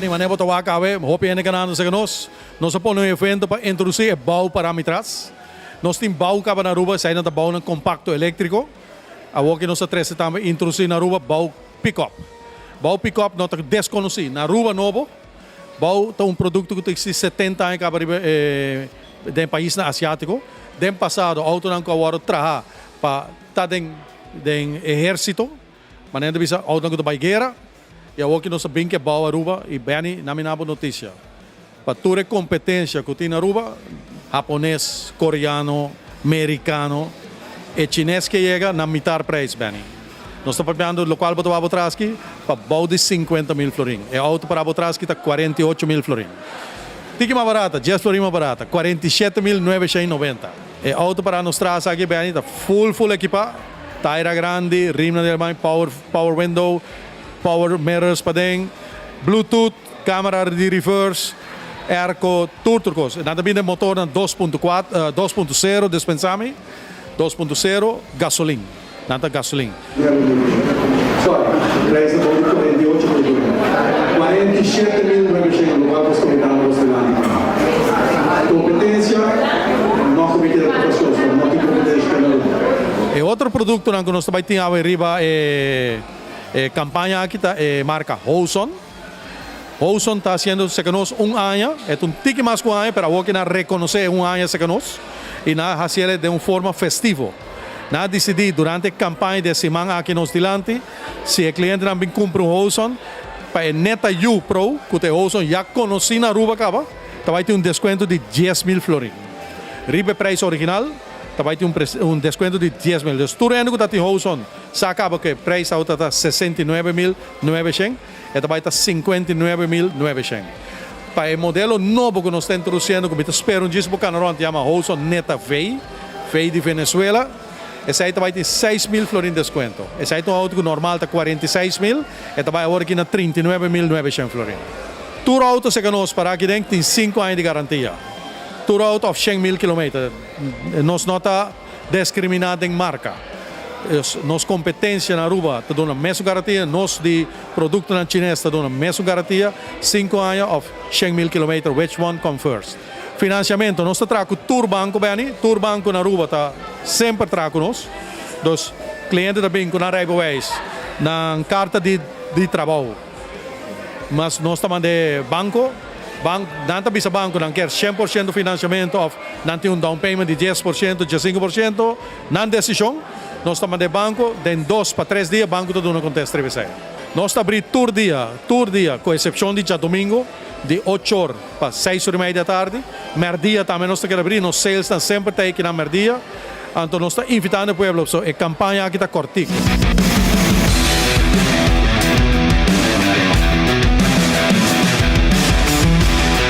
Benny, manera bo ta wak awe, hopi hende ganando serka nos. Nos a pone un evento pa introdusí e bou para mi tras. Nos tin bou kaba na Aruba, esei nan ta bounan kompakto eléktriko. Awor ki nos a trese tambe introdusí na Aruba bou pikòp. Bou pikòp no ta deskonosí na Aruba nobo. Bou ta un produkto ku ta eksistí 70 aña kaba riba e den paisnan asiátiko. Den pasado outonan ku a wòrdu traha pa ta den den ehérsito, manera ta bisa outonan ku ta bai guera. I awor ki nos a bin ke bou Aruba i Benny na mi na bo notisia. Pa tur e kompetensia ku tin na Aruba, hapones, koreano, merikano, e chines ke yega na mitar prijs, Benny. Nos ta papiando lokual bo ta wak bo tras aki pa bou di 50,000 florin. E outo para bo tras aki ta 48,000 florin. Tiki mas barata, 10 florin mas barata, 47,990. E outo para nos tras aki, Benny, ta full full ekipá, taira grandi, rimnan di alemán, power power window, power mirrors paden, bluetooth, camera di reverse, airco, tur tur cos. Nan ta bini den motornan 2.4, 2.0, dispensa mi, 2.0 gasolin. Nan ta gasolin. Sorry, prijs ta bou di 48,000 florin. 47,900 locual nos comentando nos dilanti. Competencia, no cu mi keda cu pasioso, no tin competencia pa nada. E otro productonan cu nos ta bay tin awe riba e E campaña aki ta e marca Hozon. Hozon ta haciendo cerca nos un aña, e ta un tiki mas cu un aña, pero awor ki nan reconoce e un aña cerca nos y nan a haciele den un forma festivo. Nan a dicidi durante e campaña di e siman aki nos dilanti, si e clientenan bin cumpra un Hozon, pa e Neta U Pro, cu ta e Hozon ya conoci na Aruba caba, ta bay tin un descuento di 10,000 florin riba e prijs original. Ta bai tin un descuento di 10,000. Dus tur hende cu ta tin Hozon sa caba cu e prijs awor ta ta 69,900, e ta bai ta 59,900. Pa e modelo nobo cu nos ta introduciendo cu mi ta spera un djis bo cana rond yama Hozon Neta V, V di Venezuela, esey ta bai tin 6,000 florin descuento. Esey ta un auto cu normal ta 46,000, e ta bai awor aki na 39,900 florin. Tur auto seca nos para aki den tin 5 aña di garantia. Tur auto of 100,000 kilometer. Nos no ta discriminá den marca. Nos competencia na Aruba ta duna mesun garantia, nos di productonan Chines ta duna mesun garantia, 5 aña of 100,000 kilometer, which one come first. Financiamento, nos ta traha cu tur banco, Benny, tur banco na Aruba ta semper traha cu nos. Dus cliente ta bin cu nan rijbewijs, nan carta di trabou. Mas nos ta manda banco, nan ta bisa banco nan kier 100% financiamento of nan tin un down payment di 10%, 15%, nan decision. Nos ta manda banco, den 2 pa 3 dia banco ta duna contesta riba esey. Nos ta habri tur dia, tur dia, cu excepcion di diadomingo, di 8 or pa 6 or y mei di atardi. Merdia tambe nos ta keda habri, nos sales ta semper ta aki na merdia. Anto nos ta invitando e pueblo, so e campaña aki ta cortico.